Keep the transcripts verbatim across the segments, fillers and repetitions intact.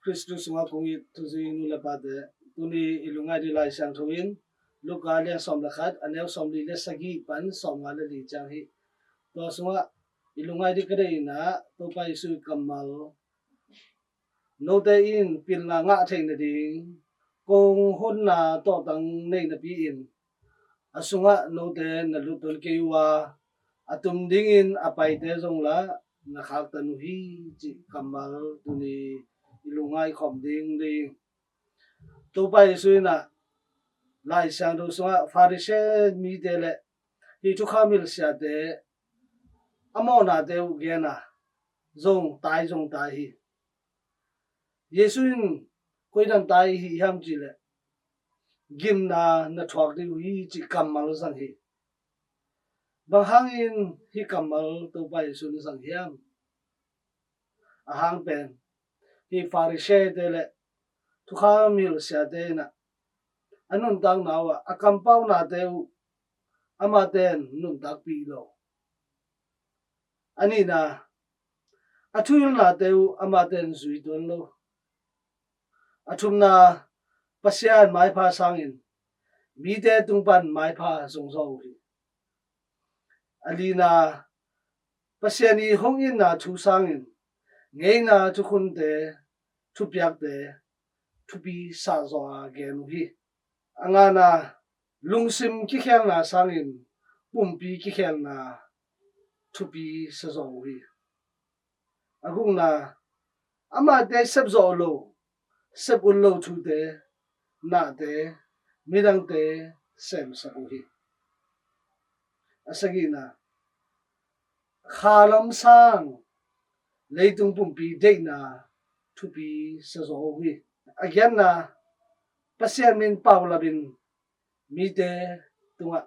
Khristu sungah kong it thuzui nu le pate, tuni i lungngaih ding Lai Siangtho in Luka lian sawm le khat, a neu sawmli le sagih pan sawmnga le li ciang hi. Tua sungah i lungngaih ding ka deihna, Topa Jesu i kammal, note in pilna ngah theih nading kong honna tawhtang nei napi-in, a sungah note na lut tuan kei uh a, a tum dingin a paite zong lah na khaktan uh hi, cih kammal tuni i lungngaih khawm ding ding. Topa Jesu in ah Lai Siangtho sungah Pharisee mite le hih thukham hilh siate a mawhnate uh gen a, zong tai zong tai hi. Jesu in koidan tai hi hiam cih leh, gimna na thuak ding uh hi, cih kammal zang hi. Bang hangin hih kammal Topa Jesu in zang hiam? A hang pen hih Pharisee-te le thukham hilh siate in ah a nuntakna uh ah a kampaunate uh amate'n nuntakpih lo. A nihna, a thuhilhnate uh amate'n zui tuan lo. A thumna, Pasian maipha sangin mite tung pan maipha zong zaw uh hi. A lina, Pasian i hong itna thu sangin ngeina thukhunte, thupiakte thupi sahzaw a gen uh hi. A ngana, lungsim kikhelna sangin pumpi kikhelna thupi sazaw uh hi. A gukna, amate sepzawh lo, sep ut lo thute, nahte, midangte semsak uh hi. A sagihna, khalam sang leitung pumpi deihna thupi sazaw uh hi. A giatna, Pasian min paulapin mite tungah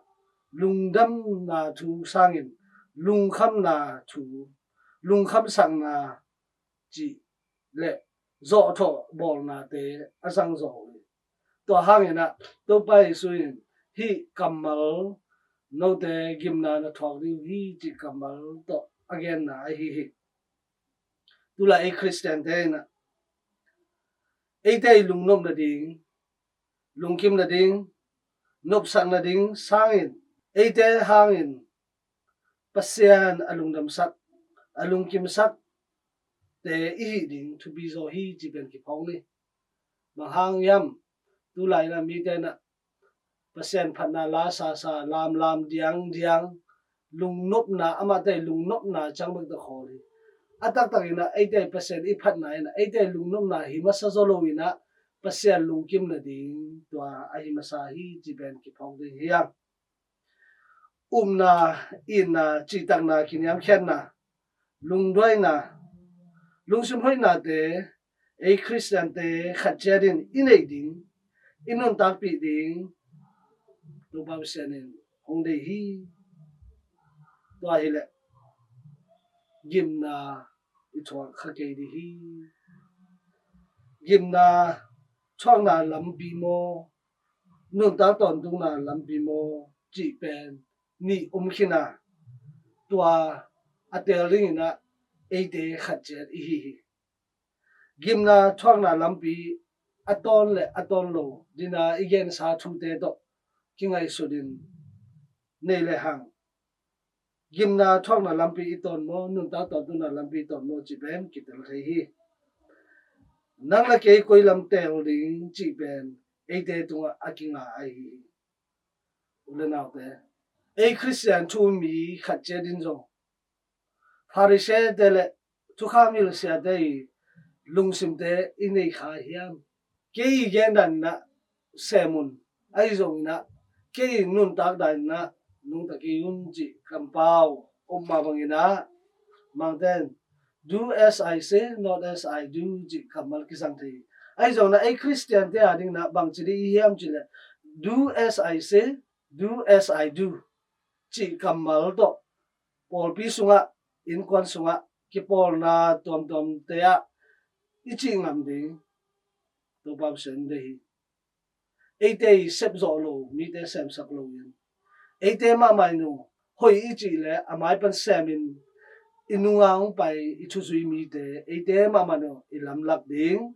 lungdamna thu sangin lungkhamna thu, lungkhamsakna cih le zawhthawh bawlnate a zangzaw uh hi. Tua hangin ah Topa Jesu in hih kammal, note gimna na thuak ding uh hi, cih kammal tawh a genna ahi hi. Tulai ei Khristiante in ah eite i lungnop nading, lungkim nading, nopsak nading sangin eite hangin Pasian a lungdamsak, a lungkimsakte i hih ding thupi zaw hi, ci pen kiphawk ni. Bang hang hiam? Tulai in ah mite in ah Pasian phatna la sasa, lamlam diangdiang, lungnopna, amate lungnopna ciang bek tawh khawl hi. A taktak in ah eite Pasian i phatna in ah eite lungnopna hi masa zaw lo in ah Pasian lungkim nading tua ahi masa hi, ci pen kiphawk ding hi hang. Upna, itna, cihtakna, kiniamkhiatna, lungduaina, lungsim hoihnate ei Khristiante khat ciat in i neih ding, i nuntakpih ding Topa Pasian in hong deih hi. Tua hileh gimna i thuak kha kei ding hi. Gimna thuakna lampi maw, nuntak tawntungna lampi maw, cih pen nih om khin a, tua a teel dingin ah eite khat ciat i hi hi. Gimna thuakna lampi a tawn le a tawn lo dingin ah i gensa thute tawh kingaihsut in nei le hang, gimna thuakna lampi i tawn maw, nuntak tawntungna lampi i tawn maw, cih pen kitel thei hi. Nang le kei koi lam teel ding cih pen eite tungah a kinga ahi hi. U le naute, ei Khristian thu-um mi khat ciat in zong Pharisee-te le thukham hilh siate i lungsimte i nei kha hiam? Kei i gen dan in ah sem un, ahi zongin ah kei i nuntak dan in ah nungta kei un, cih kampau om mah bangin ah Mangte'n do as I say, not as I do, cih kammal kizang thei hi. Ahi zongin ah ei Khristiante a dingin ah bangci ding i hiam cih leh, do as I say, do as I do, cih kammal tawh pawlpi sungah, innkuan sungah, kipawlna tuamtuamte ah i cih ngam ding Topa Pasian deih hi. Eite i sepzawh lo mite semsak loin, eite mahmah in uh hoih i cih leh a mai pan semin i nunga hong pai i thuzui mite eite mahmah in uh i lamlak ding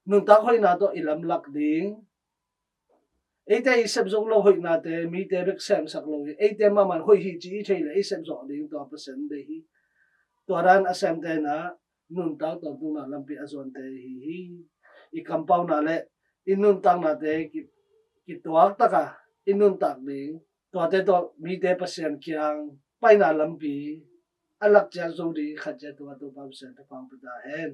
Nuntak hoihna tawh i lamlak ding, eite i sep zo lo hoihnate mite bek semsak lo hi. Eite mahmah hoih hi ci i thei le i sep zawh ding tua Pasian deih hi. Tua dan a semte na nuntak tawntungna lampi a zuante hi hi. I kampauna le i nuntaknate ki, kituak taka i nuntak ding, tuate tawh mite Pasian kiang paina lampi a lakciat zo ding khat ciat tua Topa Pasian thupha pia ta hen.